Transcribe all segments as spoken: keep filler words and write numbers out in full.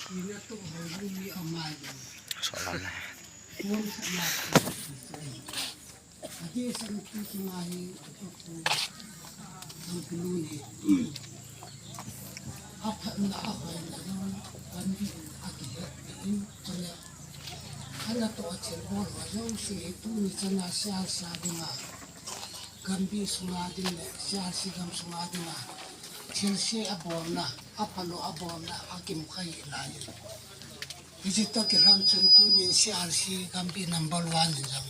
Ina to ho lu mi amai lo. Solam na. Kuan khat na. Ade san tu tu ma hi. Ang kulu ni. Aphat na ahoi na lo. Kan di a ki he in. Kanya. Ana to a thil bol ho jouse hi tuni chana sial sa dinga. Gambih sunga ding le, C R C gam sunga dinga, thilse abolna, aphalou abolna, akim khai lai. Hiche toh kilhon chun tunin C R C gambih number one in jong.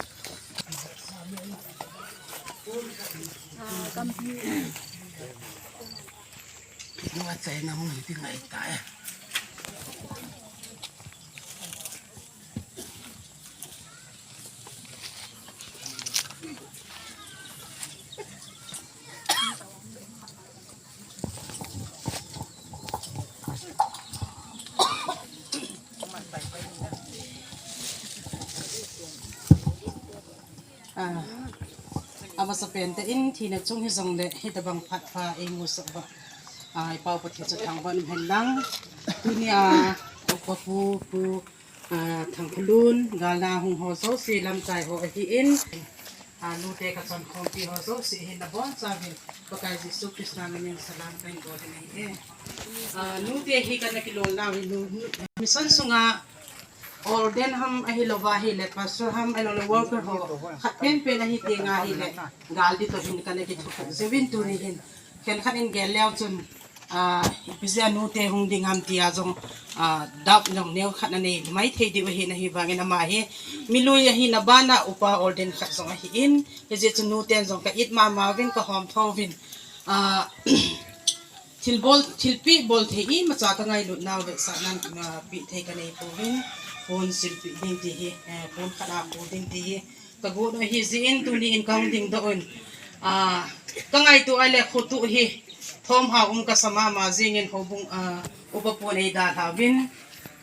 Ah, gambih. Nung achaina hung hi ding ahitai. Ah, amasapen tah in thina chung hijongle, hitobang phat pha eimusah uva, ah, i Pau Pathen chu thangvah in umhen lang. Tunia, Upa Pu, Pu, ah, Thangkholun, galna hung ho jouse, lamkai ho ahin, ah, nute kachonkhompi ho jouse hin nabonchauvin, Pakai Jesu Christa min in salam kahin bol in ahi e. Ah, nute hi kana kilolna hi nu, nu, mission sunga, Ordain ham ahilouva ahile, pastor ham ahiloule worker ho, khat penpen ahi tenga ahile, gal ding toh hin kana kithukhat jouvin tuni hin. Khenkhat in gel leu chun, ah, ipi jeh a nute hung ding ham tia jong, ah, doubt jong neokhat nanei maithei diu ahin, ahivangin ama hi milui ahina bana upa ordain khat jong ahin, hijeh chun nuten jong ka it mama uvin, ka homtho uvin, ah, Thilbol, thilpeh bol thei imacha ka ngailut nau vetsah nan, ah, peh thei ka nei pouvin, pon silpeh ding ti hi, eh, pon khat a pu ding ti hi, ka got u ahi jeh in tuni in ka hung dingdoh un, ah, ka ngaito ahile khotuh hi, thomha um kasa mama jengin houbung, ah, upa pon eidalha uvin,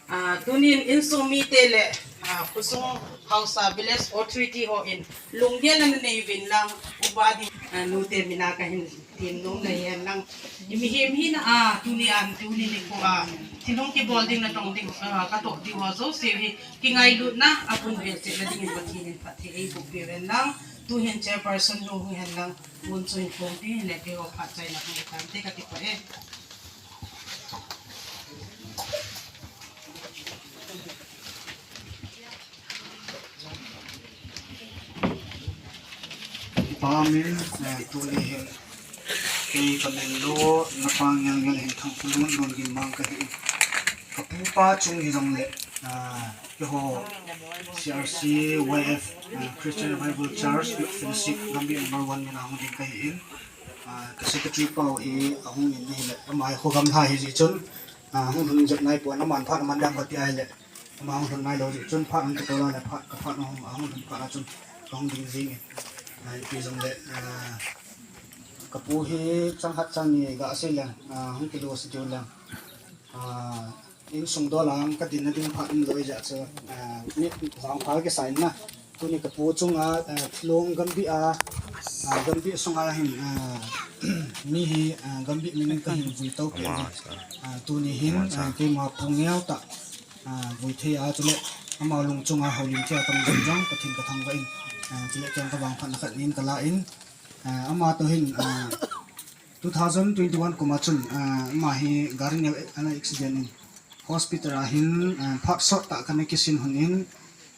Ah, tunin insung mite le, ah, khosung haosa village authority ho in lunggel ana nei uvin lang, upa ding, ah, nute mina kahin tem nom na hen lang. I mihem hina, ah, tuni an, tuni nikho a, thil hung kibol ding natong ding, ah, katoh diu ho jouse hi, kingailutna, apun vel chetna dingin Pathen in phatthei eiboh peh uhen lang, tuhin chairperson nu hung hen lang, mun chu hin phong ding le keiho phat chaina hung tante kati poi. Pa min, eh, tuni hin, kei ka min lo, na pa ngen ngen hin Thangkholun Lungin Mang ka hi. Ka pu pa chung hijongle, ah, keiho C R C Y F, ah, Christian Revival Church Youth Fellowship Gambih number one min a hung ding ka hi in, ah, ka secretary pa u hi ahung in ahile, ama hi khogam lha hi jeh chun, ah, hung lhun jep nai pon, aman phat aman dam kati ahile, ama hung lhun nai lou jeh chun phat hung kitol a le phat, ka phat hung, ahung lhun phat a chun ka hung ding jing in. Ah, ipi jongle, ah, ka pu hi chang khat chang ni ga sei leng, ah, hung kilu sei diu leng. Ah, insung dol a ka dinna ding phat um lou jeh chun, ah, mi vangpha kisa in na. Tuni ka pu chunga, ah, Thilong Gambih a, ah, Gambih sunga hin, ah, mi hi, ah, Gambih min in ka hin vui to peh in. Ah, tuni hin, ah, keima pu ngel tah, ah, vui thei a chule ama lung chunga houlim thei a ka um jong jong Pathen ka thangvah in, ah, chule kei ka vangphatna khat nin ka la in, ah, ama toh hin, ah, two thousand twenty-one kum a chun, ah, ama hi gari neo ana accident in hospital a hin, ah, phat sot tah kana kisin lhon in,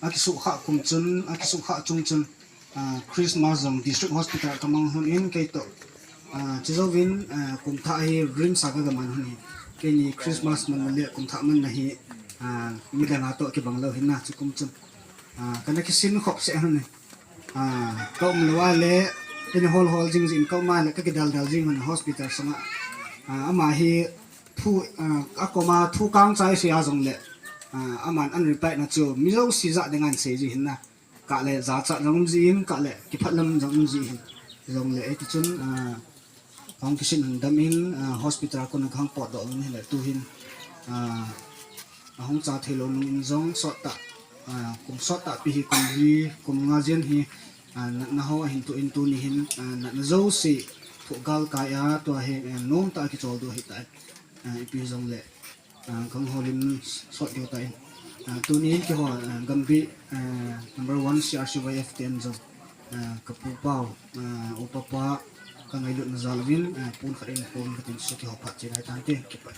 akisukha kum chun, akisukha chung chun, ah, Christmas jong District Hospital a ka mang lhon in kei toh, ah, chujouvin, ah, kum thah hi RIMS a ka ga man lhon in, keini Christmas man na le kum thah man na hi, ah, midang a toh kibang lou hin na chu kum chun, ah, kana kisin khop seh lhon in. Ah, ka um lou a le, in hol hol jing jing ka um a le, ka kidal dal jing lhon hospital sunga. Ah, ama hi thu, ah, a koma thu kang chai sei a jongle, ah, aman an reply na chu, mi jouse ja ding an sei ji hin na. Ka le jachat jong um ji hin, ka le kiphat lam jong um ji hin. Jongle, eh, ti chun, ah, Ahung kisin hung dam in, ah, hospital a kon a kahung potdoh in ahile tuhin, ah, ahung cha thei lou nung in jong sot tah, ah, kum sot tah pi hi kum li, kum nga jen hi, ah, natna ho ahin tuh in tuni hin, ah, natna jouse thoh galkai a tua hi, eh, nom tah a kicholdo ahitai. Ah, ipi jongle, ah, kang holim sot diu tai. Ah, tuni keiho, ah, Gambih, ah, number one C R C Y F ten jong, ah, ka pu pau, ah, upa pa ka ngailutna jal uvin, ah, pon khat in pon khat in su keiho phat chena tante, kipa.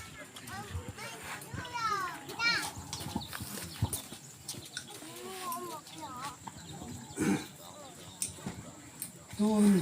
Tun